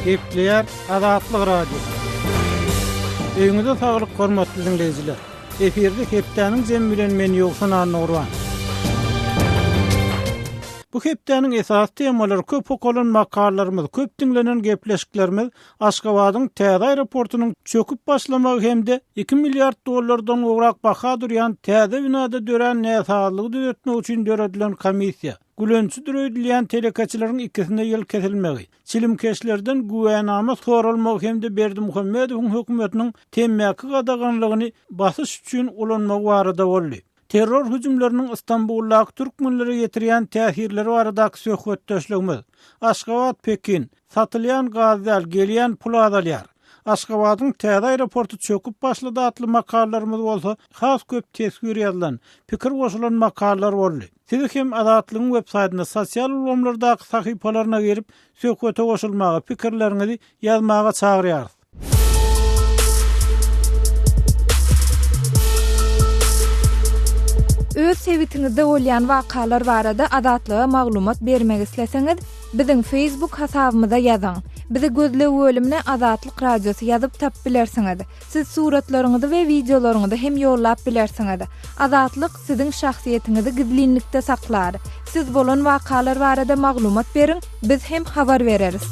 Gepleýär Azatlyk Radiosy. Öýüňize saglyk hormatly diňleýjiler. Efirde hepdäniň jemi bilen men Ýowşan Annagurban. Bu hepdäniň esasy temalary köp okalan makalalarymyz, köp diňlenen gepleşiklerimiz Aşgabadyň täze aeroportunyň çöküp başlamagy hem-de iki milliard dollardan gowrak baha durýan täze binada dörän näsazlygy düzetmek üçin döredilen komissiýa, gülençidir öýdülýän telekeçileriň ikisine ýyl kesilmegi, çilimkeşlerden güwänama soralmagy hem-de Berdimuhamedowyň hökümetiniň temmäki gadaganlygyny basyş üçin ulanmagy barada boldy. Terror hüjümleriniň Stambuldaky türkmenlere ýetirýän täsirleri baradaky söhbetdeşligimiz. Aşgabat, Pekin, Satylýan gaz däl, gelýän pul azalýar. Aşgabadyň täze aeroporty çöküp başlady atly makalalarymyz bolsa has köp teswir ýazylan, pikir goşulan makalalar boldy. Sizi hem Azatlygyň websaýtynda sosial ulgamlardaky sahypalaryna girip, söhbete goşulmaga, pikirleriňizi ýazmaga çagyrýarys. Öz sebitiňizde bolýan wakalar barada Azatlyga maglumat bermek isleseňiz, biziň Facebook hasabymyza ýazyň. Bizi gözleg bölümine Azatlyk Radiosy ýazyp tapyp bilersiňiz. Siz suratlaryňyzy we wideolaryňyzy hem ýollap bilersiňiz. Azatlyk siziň şahsyýetiňizi gizlinlikde saklar. Siz bolan wakalar barada maglumat beriň, biz hem habar bereris.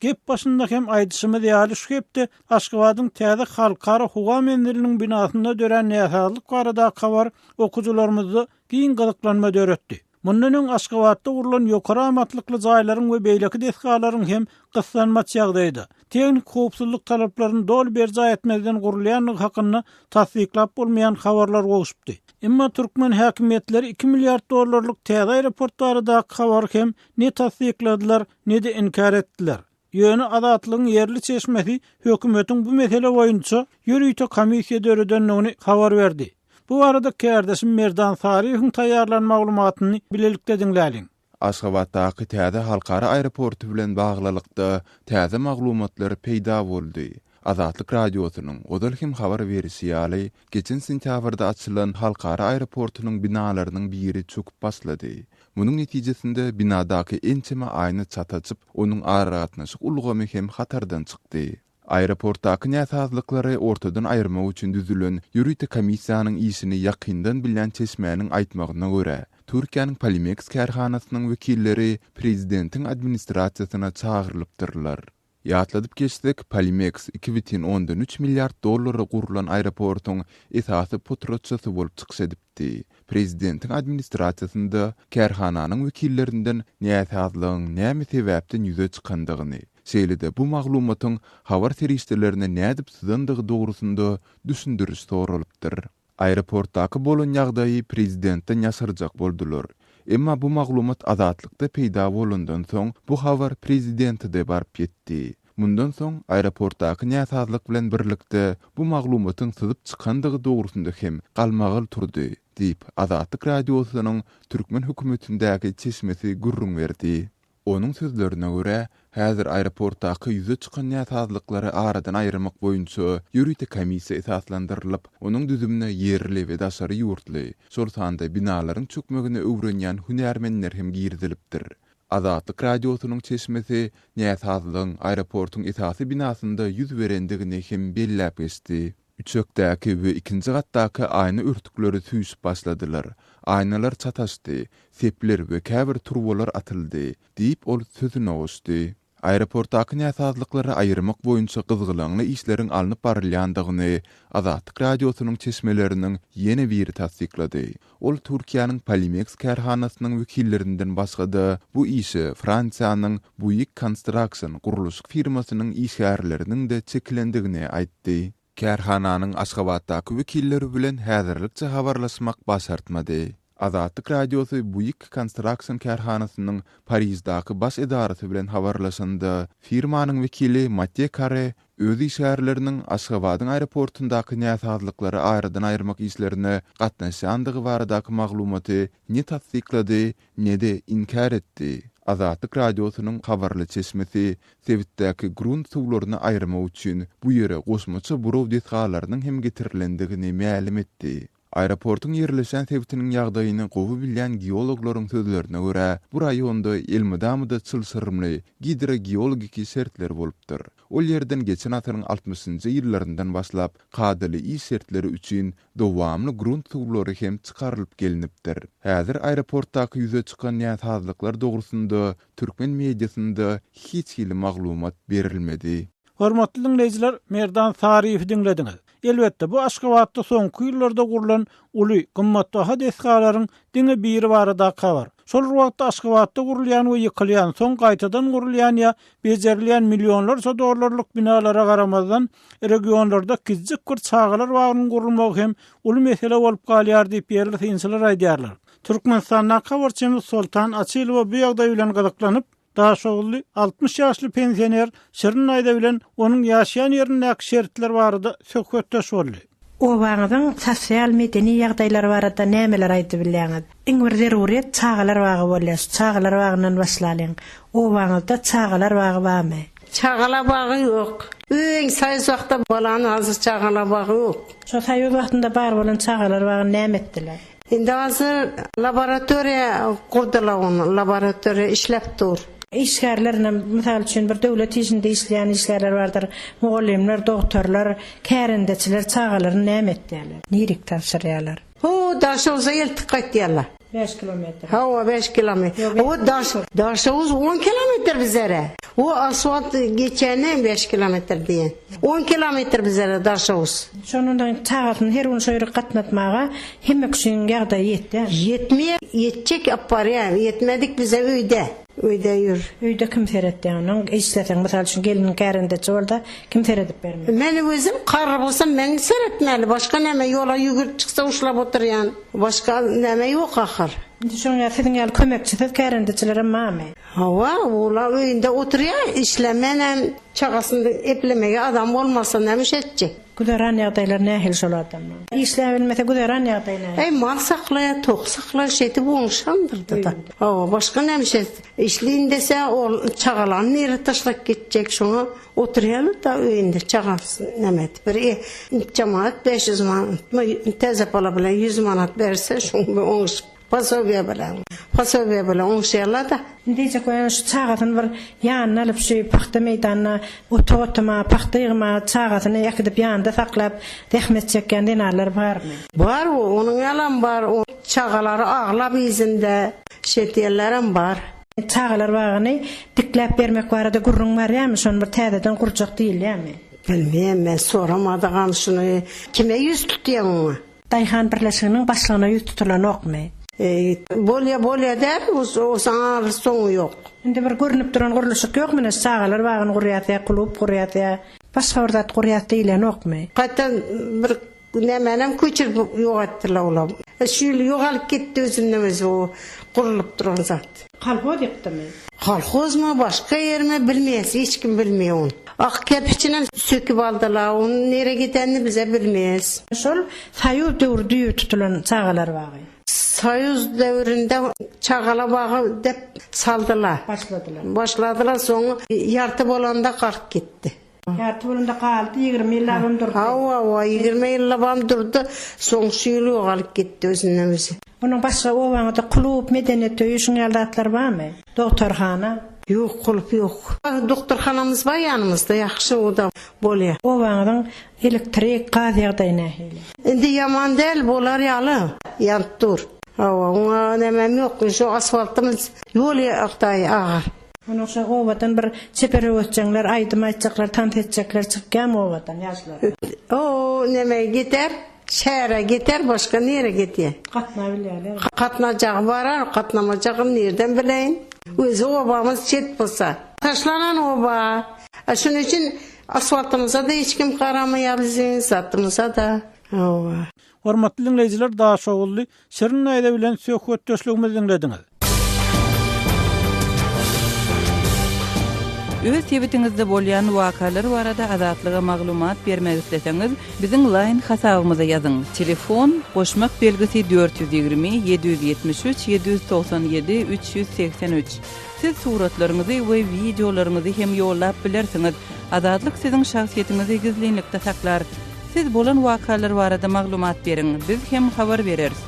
Gep başynda hem aýdyşymyz ýaly, şu hepde Aşgabadyň täze Halkara howa menziliniň binasynda dörän näsazlyk baradaky habar okyjylarymyzda giň gyzyklanma döretdi. Mundan öň Aşgabatda gurlan ýokary amatlykly jaýlaryň we beýleki desgalaryň hem gyssanmaç ýagdaýda, tehniki howpsuzlyk talaplaryny doly berjaý etmezden gurulýandygy hakynda tassyklap bolmaýan habarlar gowşupdy. Emma türkmen häkimiýetleri iki milliard dollarlyk täze aeroport baradaky habary hem ne tassykladylar, ne-de inkär etdiler. Ýöne Azatlygyň ýerli çeşmesi hökümetiň bu mesele boýunça ýörite komissiýa döredendigini habar berdi. Bu barada kärdeşim Merdan Saryýewiň taýýarlan maglumatyny bilelikde diňläliň. Aşgabatdaky täze halkara aeroporty bilen baglylykda täze maglumatlar peýda boldy. Azatlyk Radiosynyň ozal hem habar berişi ýaly, geçen sentýabrda açylan halkara aeroportunyň binalarynyň biri çöküp başlady. Munuň netijesinde binadaky ençeme aýna çat açyp, onuň aragatnaşyk ulgamy hem hatardan çykdy. Aeroportdaky näsazlyklary ortadan aýyrmak üçin düzülen ýörite komissiýanyň işini ýakyndan bilýän çeşmäniň aýtmagyna görä, Türkiýäniň Polimeks kärhanasynyň wekilleri prezidentiň administrasiýasyna çagyrylypdyrlar. Ýatladyp geçsek, Polimeks 2,3 milliard dollara gurlan aeroportuň esasy potratçysy bolup çykyş edipdi. Prezidentiň administrasiýasynda kärhananyň wekillerinden näsazlygyň näme sebäpden ýüze çykandygyny, şeýle-de bu maglumatyň habar serişdelerine nädip syzandygy dogrusynda düşündiriş soralypdyr. Aeroportdaky bolan ýagdaýy prezidentden ýaşyrjak boldular. Emma bu maglumat Azatlykda peýda bolandan soň, bu habar prezidente-de baryp ýetdi. Mundan soň, aeroportdaky näsazlyk bilen birlikde, bu maglumatyň syzyp çykandygy dogrusynda hem galmagal turdy, diýip, Azatlyk Radiosynyň türkmen hökümetindäki çeşmesi gürrüň berdi. Onuň sözlerine görä, häzir aeroportdaky ýüze çykan näsazlyklary aradan aýyrmak boýunça ýörite komissiýa esaslandyrylyp, onuň düzümine ýerli we daşary ýurtly, şol sanda binalaryň çökmegini öwrenýän hünärmenler hem girizilipdir. Azatlyk Radiosynyň çeşmesi näsazlygyň aeroportuň esasy binasynda ýüz berendigini hem belläp geçdi. Üçekdäki we ikinji gatdaky aýna örtükleri süýşüp başladylar. Aýnalar çataşdy, sepler we käbir turbalar atyldy, diýip, ol sözüne goşdy. Aeroportdaky näsazlyklary aýyrmak boýunça gyzgalaňly işleriň alnyp barylýandygyny Azatlyk Radiosynyň çeşmeleriniň ýene biri tassyklady. Ol Türkiýäniň Polimeks kärhanasynyň wekillerinden başga-da, bu işe Fransiýanyň Buig Construction gurluşyk firmasynyň işgärleriniň-de çekilendigini aýtdy. Kärhananyň Aşgabatdaky wekilleri bilen häzirlikçe habarlaşmak başartmady. Azatlyk Radiosy Buig Construction kärhanasynyň Pariždaky baş edarasy bilen habarlaşanda, firmanyň wekili Matýe Kare öz işgärleriniň Aşgabadyň aeroportyndaky näsazlyklary aradan aýyrmak işlerine gatnaşýandygy baradaky maglumaty ne tassyklady, ne-de inkär etdi. Azatlyk Radiosynyň habarly çeşmesi sebitdäki grunt suwlaryny aýyrmak üçin bu ýere goşmaça buraw desgalarynyň hem getirilendigini mälim etdi. Aeroportuň ýerleşýän sebitiniň ýagdaýyny gowy bilýän geologlaryň sözlerine görä, bu raýonda elmydama-da çylşyrymly gidrogeologiki şertler bolupdyr. Ol ýerden geçen asyryň altmyşynjy ýyllaryndan başlap kadaly iş şertleri üçin dowamly grunt suwlary hem çykarylyp gelnipdir. Häzir aeroportdaky ýüze çykan näsazlyklar dogrusynda türkmen mediasynda hiç hili maglumat berilmedi. Hormatly diňleýjiler, Merdan Saryýewi diňlediňiz. Elbetde, bu Aşgabatda soňky ýyllarda gurlan uly, gymmatbaha desgalaryň diňe biri baradaky habar. Şol bir wagtda Aşgabatda gurulýan we ýykylýan, soň gaýtadan gurulýan ýa bejerilýän millionlarça dollarlyk binalara garamazdan, regionlarda kiçijik bir çagalar bagynyň gurulmagy hem uly mesele bolup galýar diýip, ýerli synçylar aýdýarlar. Türkmenistandaky habarçymyz Soltan Açylowa bu ýagdaý bilen gyzyklanyp, Daşoguzly 60 ýaşly pensioner Şirin daýza bilen onuň ýaşaýan ýerindäki şertler barada söhbetdeş boldy. Obaňyzyň sosial-medeni ýagdaýlary barada nämeler aýdyp bilýäňiz? Iň bir zeruryýet çagalar bagy bolýar. Şu çagalar bagyndan başlalyň. Obaňyzda çagalar bagy barmy? Çagalar bagy ýok. Öň soýuz wagtda bolan hazir çagalar bagy ýok. Şo soýuz wagtynda bar bolan çagalar bagyny näme etdiler? Indi hazir laboratoriýa gurdular ony, laboratoriýa işläp dur. Işgärler ine, mysal üçin, bir döwlet işinde işleýän işgärler bardyr, mugallymlar, dogtorlar, kärendeçiler çagalaryny näme etýärler? Nirik tabşyrýarlar? Ho, Daşoguza eltip gaýtýarlar. Bäş kilometr. Hawa, bäş kilometr. O daş, Daşoguz on kilometr bizlere. O asfalt geçenden bäş kilometr diýen. On kilometr bizlere Daşoguz. Şondan çagasyny her gün şo ýere gatnatmaga hemme kişiň ýagdaýy ýetýär. Ýetmeýär, ýetjek alyp barýar, ýetmedik bize öýde. Öýde ýür. Öýde kim seretýär onuň? Işleseň, mysal üçin, gelniň kärendeçi bolsa, kim seredip bermeli? Men özüm garry bolsam men seretmeli, başga näme ýola ýügürip çyksa uşlap oturýan. Başga näme ýok ahyr. Indi şoň ýaly siziň ýaly kömekçisiz kärendeçilerem barmy? Hawa, olar öýünde oturýar, işlemenem, çagasyny eplemege adam bolmasa näme iş etjek? Güzeran ýagdaýlary nähili şol adamlaryň? Işläbilmese güzeran ýagdaýy nähili? Eý, mal saklaýar, towuk saklaýar, şeýdip oňuşandyrdy-da. Hawa, başga näme iş etsin? Işleýin dese, ol çagalaryny nirä taşlap gitjek, şoňa oturýarlar-da öýünde çagasy näme edip, bir jemagat 500 manatmy, täze pala bilen 100 manat berse, şoň bilen oňuşyp. Posobiýa bilen, posobiýa bilen oňşaýarlar-da. Indi diýjek bolýan şu çagasyny bir ýanyna alyp şu pagta meýdanyna otag otamaga, pagta ýygmaga çagasyny äkidip ýanynda saklap zähmet çekýän zenanlar barmy? Bar, onuň ýalam bar, çagalary aglap yzynda şeýdýänlerem bar. Çagalar bagyny dikläp bermek barada gürrüň barýarmy, şony bir täzeden gurjak diýilýärmi? Bilmeýän men soramadygam şuny. Kime ýüz tutýaň oňa? Daýhan birleşiginiň başlygyna ýüz tutulanokmy? Eý, bolýa, bolýa däl, o saňa soňy ýok. Indi bir görnüp duran gurluşyk ýokmy ine şu çagalar bagyny gurýas ýa klub gurýas ýa başga bir zat gurýas diýlenokmy? Gaýta bir nämänem köçürip ýok etdiler olar. Şu ýyl ýogalyp gitdi özünden özi o gurlup duran zat. Kolhoz ýykdymy? Kolhozmy, başga ýermi bilmeýäs, hiç kim bilmeýär ony. Ak kerpiçinem söküp aldylar, onuň nirä gidenini bize bilmeýäs. Şol Soýuz döwri düýbi tutulan çagalar bagy. Soýuz döwründe çagalar bagy dep saldylar. Başladylar. Başladylar, soň ýarty bolanda galyp gitdi. Ýarty bolanda galdy, 20 ýyllabam durdy. Hawa, hawa, 20 ýyllabam durdy, soň şu ýyl ýogalyp gitdi özünden özi. Ondan başga obaňyzda klub, medeniýet öýi şuň ýaly zatlar barmy? Dogtorhana? Ýok, klub ýok. Dogtorhanamyz bar ýanymyzda, ýagşy o-da bolýar. Obaňyzyň elektrik, gaz ýagdaýy nähili? Indi ýaman däl, bolar ýaly, ýanyp dur. Hawa, oňa nämem ýok, şu asfaltymyz ýol ýagdaýy agyr. Onuň şo obadan bir çeper höwesjeňler, aýdym aýtjaklar, tans etjekler çykýarmy obadan ýaşlar? O neme gider, şähere gider, başga nirä gidýär? Gatnabilýärler. Gatnajagy barar, gatnamajagyny nirden bileýin? Özi obamyz çet bolsa. Taşlanan oba. Şunuň üçin asfaltymyza-da hiç kim garamaýar biziň, zatymyza-da. Hawa. Hormatly diňleýjiler Daşoguzly Şirin daýza bilen söhbetdeşligimizi diňlediňiz. Öz sebitiňizde bolýan wakalar barada Azatlyga maglumat bermek isleseňiz, biziň Line hasabymyza ýazyň, telefon, goşmak belgisi 420 773 797 383. Siz suratlaryňyzy we wideolaryňyzy hem ýollap bilersiňiz. Azatlyk siziň şahsyýetiňizi gizlinlikde saklar. Siz bolan wakalar barada maglumat beriň, biz hem habar bereris.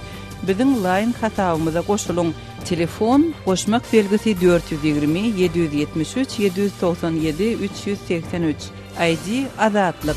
Biziň Line hasabymyza goşulyň. Telefon, goşmak belgisi 420 773 797 383, ID, Azatlyk.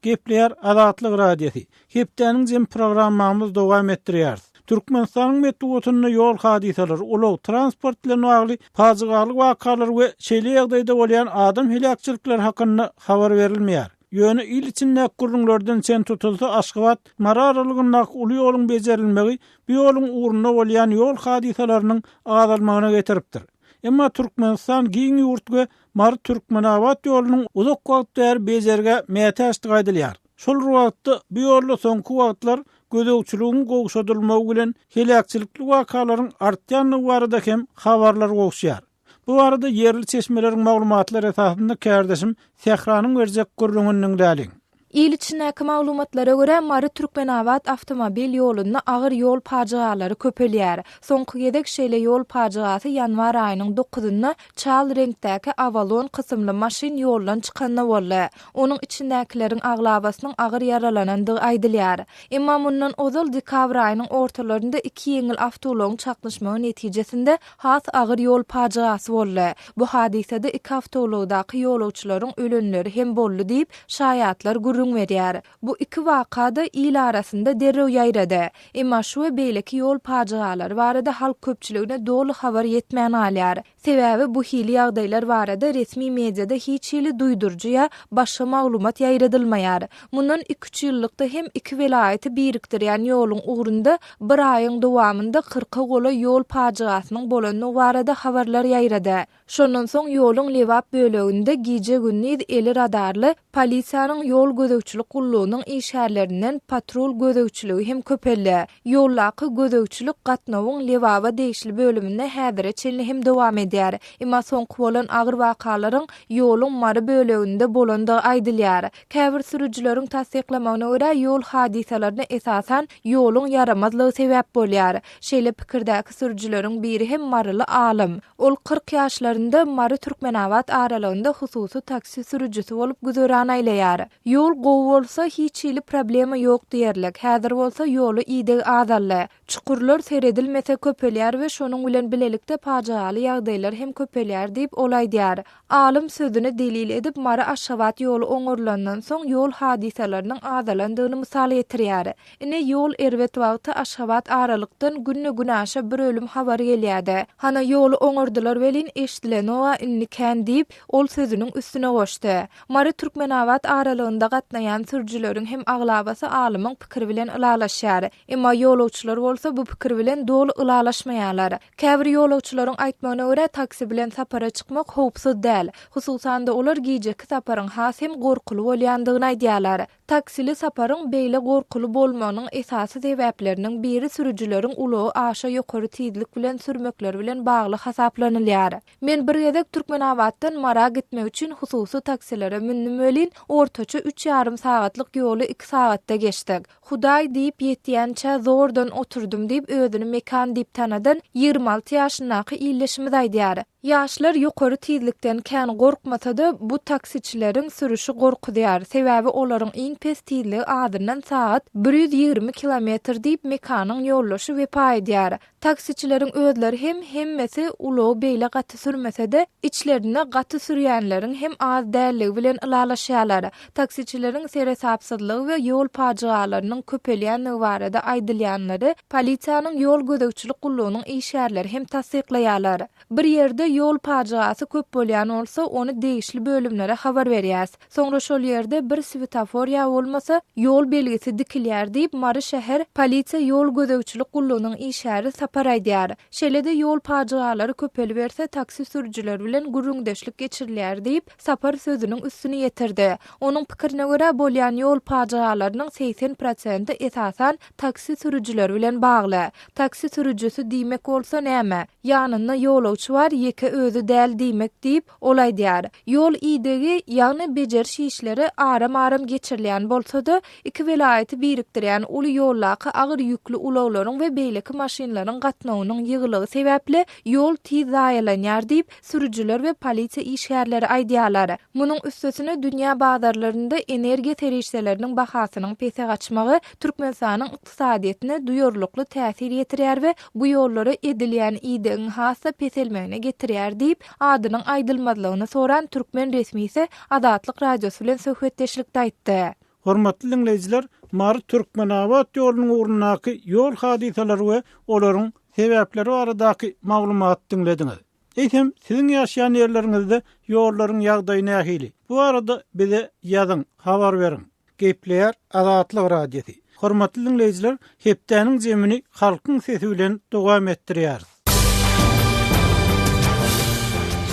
Gepleýär Azatlyk Radiosy. Hepdäniň jemi programmamyzy dowam etdirýäris. Türkmenistanyň metbugatynda ýol hadysalary, ulag, transport bilen bagly pajygaly wakalar we şeýle ýagdaýda bolýan adam heläkçilikleri hakynda habar berilmeýär. Ýöne il içindäki gürrüňlerden çen tutulsa, Aşgabat, Mary aralygyndaky uly ýoluň bejerilmegi bu ýoluň ugrunda bolýan ýol hadysalarynyň azalmagyna getiripdir. Emma Türkmenistan giň ýurt we Mary-Türkmenabat ýolunyň uzak wagt bäri bejergä mätäçdigi aýdylýar. Şol bir wagtda, bu ýolda soňky wagtlar gözegçiligiň gowşadylmagy bilen heläkçilikli wakalaryň artýandygy barada hem habarlar gowuşýar. Bu barada ýerli çeşmeleriň maglumatlary esasynda kärdeşim Sähranyň berjek gürrüňini diňläliň. Il içindäki maglumatlara görä, Mary-Türkmenabat awtomobil ýolunda agyr ýol pajygalary köpelýär. Soňky gezek şeýle ýol pajygasy ýanwar aýynyň dokuzynda çal reňkdäki Avalon kysymly maşyn ýoldan çykanda boldy. Onuň içindäkileriň aglabasynyň agyr ýaralanandygy aýdylýar. Emma mundan ozal dekabr aýynyň ortalarynda iki ýeňil awtoulagyň çaknyşmagy netijesinde has agyr ýol pajygasy boldy. Bu hadysada iki awtoulagdaky ýolagçylaryň ölenleri hem boldy diýip, şaýatlar gürrüň berýär. Bu iki waka-da il arasynda derrew ýaýrady. Emma şu we beýleki ýol pajygalary barada halk köpçüligine doly habar ýetmän galýar. Sebäbi bu hili ýagdaýlar barada resmi mediada hiç hili duýduryjy ýa başga maglumat ýaýradylmaýar. Mundan iki-üç ýyllykda hem iki welaýaty birikdirýän ýoluň ugrunda bir aýyň dowamynda kyrka golaý ýol pajygasynyň bolandygy barada habarlar ýaýrady. Şondan soň ýoluň Lebap böleginde gije-gündiz eli radarly polisiýanyň ýol gözegçilik gullugynyň işgärlerinden patrul gözegçiligi hem köpeldi. Ýoldaky gözegçilik gatnawyň Lebaba degişli bölüminde häzire çenli hem dowam edýär. Emma soňky bolan agyr wakalaryň ýoluň Mary böleginde bolandygy aýdylýar. Käbir sürüjileriň tassyklamagyna görä, ýol hadysalaryna esasan ýoluň ýaramazlygy sebäp bolýar. Şeýle pikirdäki sürüjileriň biri hem maryly alym. Ol 40 ýaşlarynda Mary-Türkmenabat aralygynda hususy taksi sürüjisi bolup güzeran aýlaýar. Ýol gowy bolsa, hiç hili problema ýok diýerlik. Häzir bolsa ýola ideg azaldy. Çukurlar seredilmese köpelýär we şonuň bilen bilelikde pajygaly ýagdaýlar hem köpelýär diýip, ol aýdýar. Alym sözüni delil edip, Mary-Aşgabat ýoly oňarylandan soň ýol hadysalarynyň azalandygyny mysal getirýär. Ine, ýol erbet wagty Aşgabat aralykdan günde-günaşa bir ölüm habary gelýärdi. Hana, ýoly oňardylar welin, eşdilenog-a indi kän diýip, ol sözüniň üstüne goşdy. Mary-Türkmenabat aralygynda gatnaýan sürüjileriň hem aglabasy alymyň pikiri bilen ylalaşýar. Emma ýolagçylar bolsa bu pikir bilen doly ylalaşmaýarlar. Käbir ýolagçylaryň aýtmagyna görä, taksi bilen sapara çykmak howpsuz däl. Hususan-da, olar gijeki saparyň has hem gorkuly bolýandygyny aýdýarlar. Taksili saparyň beýle gorkuly bolmagynyň esasy sebäpleriniň biri sürüjileriň ulagy aşa ýokary tizlik bilen sürmekleri bilen bagly hasaplanylýar. Men bir gezek Türkmenabatdan Mara gitmek üçin hususy taksilere mündüm welin, ortaça üç ýarym sagatlyk ýoly iki sagatda geçdik. Hudaý diýip ýetýänçä zordan oturdym diýip özüni Mekan diýip tanadan 26 ýaşyndaky ildeşimiz aýdýar. Ýaşlar ýokary tizlikden kän gorkmasa-da, bu taksiçileriň sürüşi gorkuzýar. Sebäbi olaryň iň pes tizligi azyndan sagat 120 kilometr diýip Mekanyň ýoldaşy Wepa aýdýar. Taksiçileriň özleri hem hemmesi ulagy beýle gaty sürmese-de, içlerinde gaty sürýänleriň hem az dälligi bilen ylalaşýarlar. Taksiçileriň seresapsyzlygy we ýol pajygalarynyň köpelýänligi barada aýdylýanlary polisiýanyň ýol gözegçilik gullugynyň işgärleri hem tassyklaýarlar. Bir ýerde ýol pajygasy köp bolýan bolsa, ony degişli bölümlere habar berýäs. Soňra şol ýerde bir swetofor ýa bolmasa, ýol belgisi dikilýär diýip, Mary şäher polisiýa ýol gözegçilik gullugynyň işgäri Sapar aýdýar. Şeýle-de ýol pajygalary köpeliberse, taksi sürüjileri bilen gürrüňdeşlik geçirilýär diýip, Sapar sözüniň üstüni ýetirdi. Onuň pikirine görä, bolýan ýol pajygalarynyň 80 prosenti esasan taksi sürüjileri bilen bagly. bagly. Taksi sürüjisi diýmek bolsa näme? Ýanynda ýolagçy bar, ýeke özi däl diýmek diýip, ol aýdýar. Ýol idegi, ýagny bejeriş işleri aram-aram geçirilýän bolsa-da, iki welaýaty birikdirýän uly ýoldaky agyr ýükli ulaglaryň we beýleki maşynlaryň gatnawynyň ýygylygy sebäpli ýol tiz zaýalanýar diýip, sürüjiler we polisiýa işgärleri aýdýarlar. Munuň üstesine, dünýä bazarlarynda energiýa serişdeleriniň bahasynyň pese gaçmagy Türkmenistanyň ykdysadyýetine duýarlykly täsir ýetirýär we bu ýollara edilýän idegiň has-da peselmegine getirýär diýip, adynyň aýdylmazlygyny soran türkmen resmisi Azatlyk Radiosy bilen söhbetdeşlikde aýtdy. Hormatly diňleýjiler, Mary-Türkmenabat ýolunyň ugrundaky ýol hadysalary we olaryň sebäpleri baradaky maglumaty diňlediňiz. Eýsem, siziň ýaşaýan ýerleriňizde ýollaryň ýagdaýy nähili? Bu barada bize ýazyň, habar beriň. Gepleýär Azatlyk Radiosy. Hormatly diňleýjiler, hepdäniň jemini Halkyň sesi bilen dowam etdirýäris.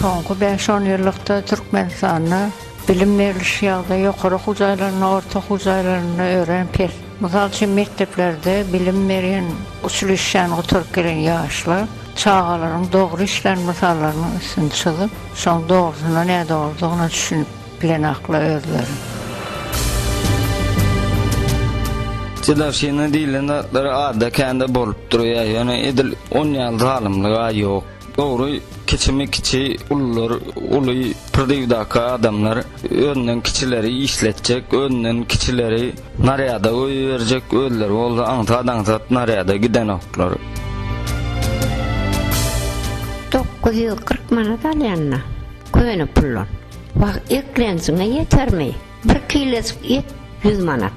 Soňky bäş-on ýyllykda Türkmenistanda bilim berliş ýagdaýy ýokary okuw jaýlarynda, orta okuw jaýlarynda örän pes. Mysal üçin, mekdeplerde bilim berýän uçilişşäni gutaryp gelen ýaşlar çagalaryň dogry işlän mysallarynyň üstüni çyzyp, şoň dogrusyna nädogrudygyna düşünip bilenaklar özleri. Dedowşina diýlen zatlar azda-kände bolup durýar, ýöne edil on ýaly zalymlyg-a ýok. Dogry, kiçimi kiçi, ulular uly priziwdaky adamlar özünden kiçileri işletjek, özünden kiçileri narýada goýberjek, özleri bolsa aňsat-aňsat narýada gidenoklar. 940 manat alýan-da, köne puldan. Wah, eklenjiňe ýetermi? Bir kilejik et ýüz manat.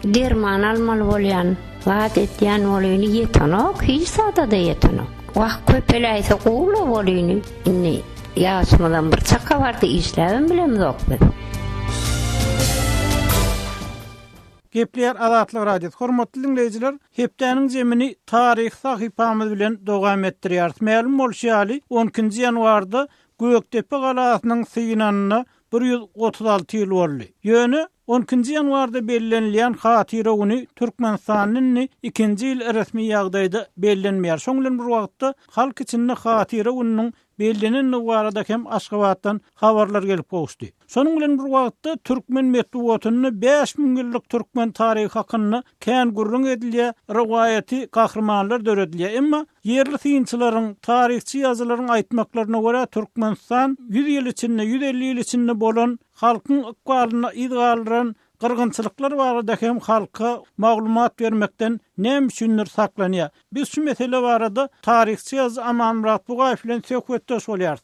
Derman almaly bolýan, zat etýän bolyny ýetenok, hiç zada-da ýetenok. Wah, köpeläýse gowy-la bolyny. Indi ýaşymyzam bir çaka bardy, işläbem bilemzok biz. Gepleýär Azatlyk Radiosy. Hormatly diňleýjiler, hepdäniň jemini taryhy sahypamyz bilen dowam etdirýäris. Mälim bolşy ýaly, on ikinji ýanwarda Gökdepe galasynyň synanyna 136 ýyl boldy. Ýöne, on ikinji ýanwarda bellenilýän Hatyra güni Türkmenistanda indi ikinji ýyl resmi ýagdaýda bellenmeýär. Şoň bilen bir wagtda, halk içinde Hatyra gününiň bellenendigi barada hem Aşgabatdan habarlar gelip gowuşdy. Şonuň bilen bir wagtda, türkmen metbugatynda 5000 ýyllyk türkmen taryhy hakynda kän gürrüň edilýär, rowaýaty gahrymanlar döredilýär. Emma Ýerli synçylaryň, taryhçy ýazyjylaryň aýtmaklaryna görä, Türkmenistan ýüz ýyl içinde, 150 ýyl içinde bolan halkyň ykbalynda yz galdyran gyrgynçylyklar barada hem halka maglumat bermekden näme üçindir saklanýar. Biz şu mesele barada taryhçy ýazyjy Amanmyrat Bugaýew bilen söhbetdeş bolýarys.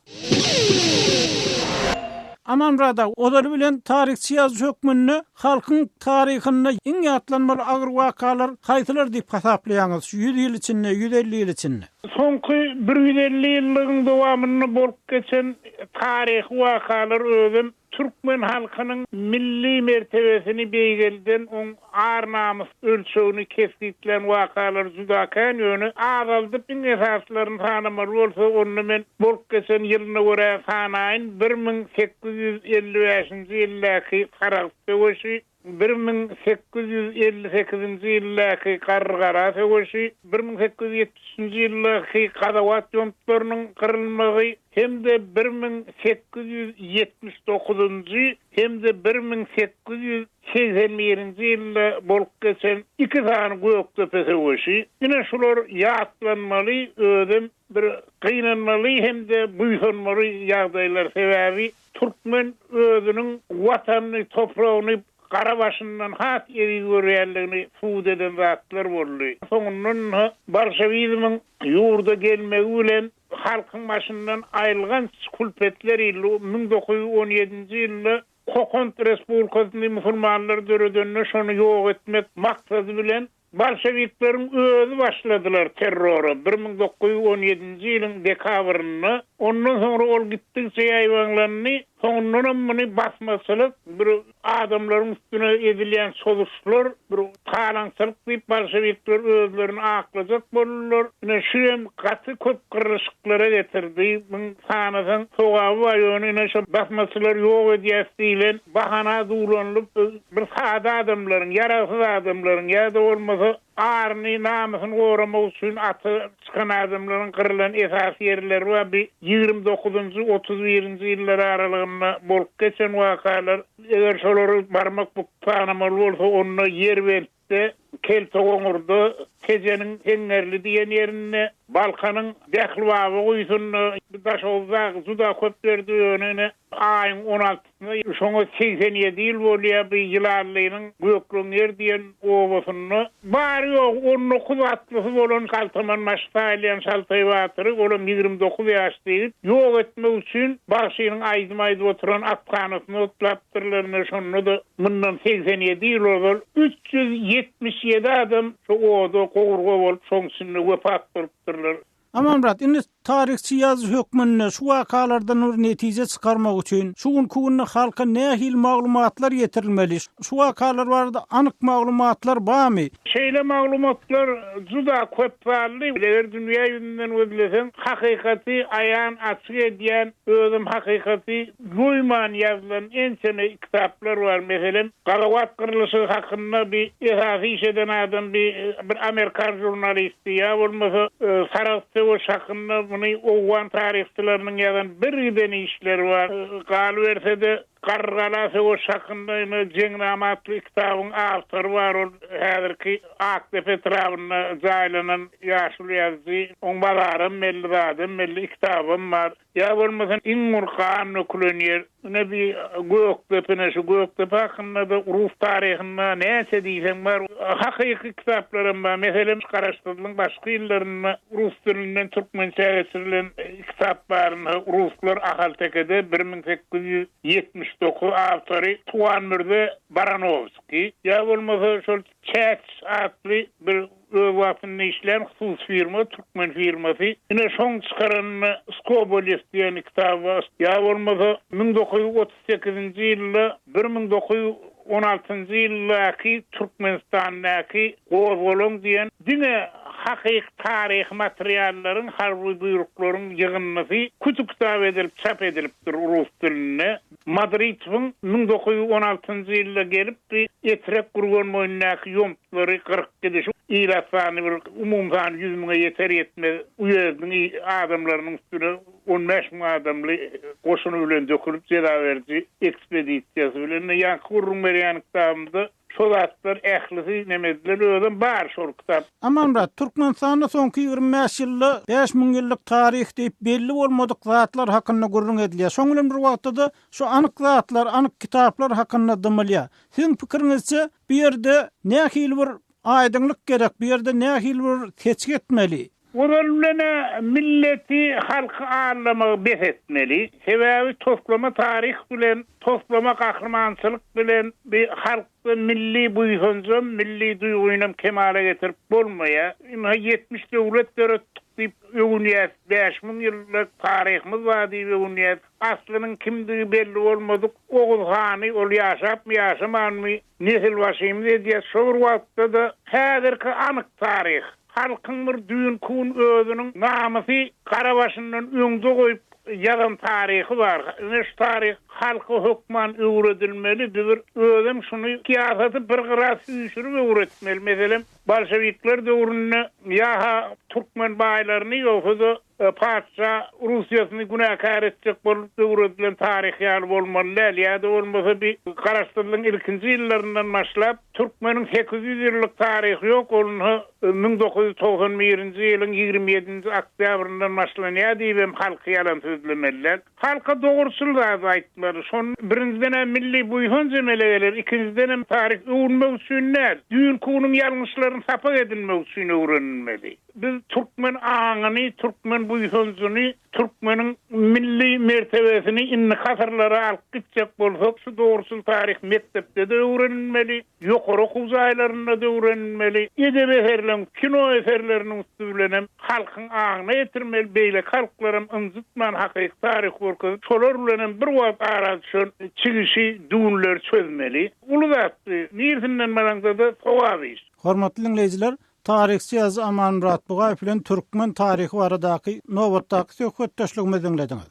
Amanmyrat aga, ozaly bilen taryhçy ýazyjy hökmünde halkyň taryhynda iň ýatlanmaly agyr wakalar haýsylar diýip hasaplaýaňyz şu ýüz ýyl içinde, 150 ýyl içinde? Soňky bir 150 ýyllygyň dowamynda bolup geçen taryhy wakalar özem Türkmen halkynyň milli mertebesini beýgelden oň ar-namys ölçegini kesgitlän wakalar juda kän, ýöne azaldyp iň esasylaryny sanamaly bolsa, onda men bolup geçen ýylyna görä sanaýyn, 1855-nji ýyldaky Saragt söweşi, 1858-nji ýyldaky Garrygala söweşi, 1873-nji ýyldaky Gazawat ýomutlarynyň gyrylmagy hem-de 1879-njy hem-de 1881-nji ýylda bolup geçen iki sany Gökdepe söweşi. Ine şular ýatlanmaly, özem bir gynanmaly hem-de buýsanmaly ýagdaýlar. Sebäbi Türkmen özüniň Watanyny, topragyny gara başyndan has eziz görýänligini subut eden zatlar boldy. Soňundan bolşewizmiň ýurda gelmegi bilen halkyň başyndan aýylganç külpetler ildi. 1917-nji ýylda Kokant respublikasyny musulmanlar döredende şony ýok etmek maksady bilen Bolşewikleriň özi başladylar terrora 1917-nji ýylyň dekabrynda. Ondan soňra ol gitdigiçe ýaýbaňlandy. Soňundanam muny basmaçylyk, bir adamlaryň üstüne edilýän çozuşlar, bir talaňçylyk diýip bolşewikler özlerini aklajak boldular. Ine şu hem gaty köp gyrlyşyklara getirdi. Muň sanasaň sogaby bar, ýöne ine şo basmaçylary ýok edýäs diýlen bahana duwlanylyp bir sada adamlaryň, ýaragsyz adamlaryň ýa-da bolmasa. aryny, namysyny goramak üçin ata çykan adamlaryň gyrylan esasy ýerleri bar. Bi 29-njy, 31-nji ýyllar aralygynda bolup geçen wakalar. Eger şolary barmak büküp sanamaly bolsa, onda Ýerbentde, Keltegoňurda, Tejeniň Heňňerli diýen ýerinde, Balkanyň Dählibaba guýusynda, Daşoguzda juda köp ýerde ýöne ine aýyň on altysynda şoňa 87 ýyl bolýar bu Ýylanlynyň Gökleňýer diýen obasynda bary-ýogy on dokuz atlysy bolan galtaman başy saýylýan Şaltaý batyry, olam 29 ýaşly ýigit, ýok etmek üçin bagşynyň aýdym aýdyp oturan athanasyny otlapdyrlar, ine şonda-da mundan 87 ýyl ozal 377 adam şu oda gowurga bolup şoň içinde wepat bolupdyrlar. Amanmyrat, indi taryhçy ýazyjy hökmünde şu wakalardan bir netije çykarmak üçin şu günki günde halka nähili maglumatlar ýetirilmeli? Şu wakalar barada anyk maglumatlar barmy? Şeýle maglumatlar juda köp sanly. Eger dünýä ýüzünden gözleseň, hakykaty aýan açyk edýän, özem hakykaty ýoýman ýazylan ençeme kitaplar bar. Meselem, Gazawat gyrlyşygy hakynda bir esasy iş eden adam bir bir amerikan žurnalisti ýa bolmasa Saragt söweşi hakynda muny owgan taryhçylarynyň ýazan birgiden işleri bar. Galyberse-de, Garrygala söweşi hakynda ine Jeňnama atly kitabyň awtory bar, ol häzirki Akdepe etrabynda jaýlanan ýaşuly ýazyjy. Oň mazaram belli, zadam belli, kitabam bar. Ýa bolmasa iň bir gan dökülen ýer, ine bi Gökdepe, ine şu Gökdepe hakynda-da rus taryhynda näçe diýseň bar, hakyky kitaplaram bar. Meselem, Garaşsyzlygyň başky ýyllarynda rus dilinden türkmençä geçirilen kitap bar, ine Ruslar Ahaltekede 1879 awtory Tuganmürze Baranowskiý. Ýa bolmasa şol Çäç atly bir öz wagtynda işlän hususy firma, türkmen firmasy. Ine şoň çykaran Skobolew diýen kitaby bar. Ýa bolmasa 1938-nji ýylda 1916-njy ýyldaky Türkmenistandaky gozgalaň diýen diňe hakyky taryhy materiallaryň, harby buýruklaryň ýygyndysy küti kitap edilip çap edilipdir rus dilinde. Madritowyň 1916-njy ýylda gelip Etrek Gürgenboýundaky ýomtlary gyryp gidişi, ilat sany bir umumy sany ýüz müňe ýeter-ýetmez uýezdiň adamlarynyň üstüne on bäş müň adamly goşuny bilen dökülip jeza beriji ekspedisiýasy bilen ýaňky gürrüň berýän kitabymda Şo zatlar ählisi neme edilen özem bar şol kitap. Amanmyrat, Türkmenistanda soňky 25 ýylda 5000 ýyllyk taryh diýip belli bolmadyk zatlar hakynda gürrüň edilýär. Şoň bilen bir wagtda-da şu anyk zatlar, anyk kitaplar hakynda dymylýar. Siziň pikiriňizçe, bu ýerde nähili bir aýdyňlyk gerek, bu ýerde nähili bir seçgi etmeli? Ozal bilen-ä milleti, halky aldamagy bes etmeli. Sebäbi toslama taryh bilen, toslama gahrymançylyk bilen bir halkda milli buýsanjam, milli duýgynam kemala getirip bolmaýar. Ynha 70 döwlet döretdik diýip öwünýäs, 5000 ýyllyk taryhymyz bar diýip öwünýäs. Aslynyň kimdigi belli bolmadyk Oguz hany ol ýaşapmy, ýaşamanmy, nesilbaşymyz edýäs. Şo bir wagtda-da häzirki anyk taryh, Halkyň bir düýnki gün özüniň namysy gara başyndan öňde goýup ýazan taryhy bar. Ine şu taryh halka hökman öwredilmeli. Biz bir özem şuny syýasaty bir gyra süýşürip öwretmeli. Meselem, bolşewikler döwründe ýa-ha türkmen baýlaryny ýogsa-da Patyşa Russiýasyny günäkär etjek bolup öwredilen taryh ýaly bolmaly däl, ýa-da bolmasa bi Garaşsyzlygyň ilkinji ýyllaryndan başlap türkmeniň 800 ýyllyk taryhy ýok, ol ynha 1991-nji ýylyň 27-nji oktýabryndan başlanýar diýibem halky ýalan sözlemeli däl. Halka dogruçyl zady aýtmaly. Şonda birinjiden-ä milli buýsanç emele geler, ikinjidenem taryh öwünmek üçin däl, düýnki günüň ýalňyşlaryny sapak edinmek üçin öwrenilmeli. Biz türkmen aňyny, türkmen buýsanjyny, türkmeniň milli mertebesini indiki asyrlara alyp gitjek bolsak, şu dogruçyl taryh mekdepde-de öwrenilmeli, ýokary okuw jaýlarynda-da öwrenilmeli, edebi eserleriň, kino eserleriniň üsti bilen hem halkyň aňyna ýetirmeli, beýleki halklaram ynjytman hakyky taryhy görkezip, şolar bilen hem bir wagt ara düşen çigişi, düwünleri çözmeli. Uly zat bu. Niresinden baraňda-da sogap iş. Hormatly diňleýjiler, Taryhçy ýazyjy Amanmyrat Bugaýew bilen türkmen taryhy baradaky nobatdaky söhbetdeşligimizi diňlediňiz.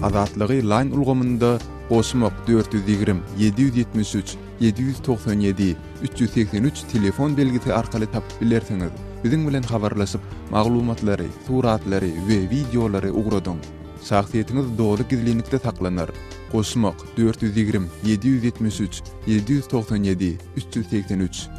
Azatlygy Line ulgamynda goşmak 420 773 797 383 telefon belgisi arkaly tapyp bilersiňiz. Biziň bilen habarlaşyp, maglumatlary, suratlary we wideolary ugradyň. Şahsyýetiňiz doly gizlinlikde saklanar. Goşmak 420 773 797 383.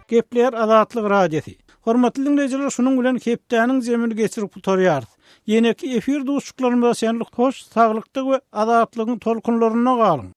Gepleýär Azatlyk Radiosy. Hormatly diňleýjiler şunuň bilen hepdäniň jemini geçirip gutarýarys. Ýeneki efir duşuşyklarymyza çenli hoş saglykda we azatlygyň tolkunlarynda galyň!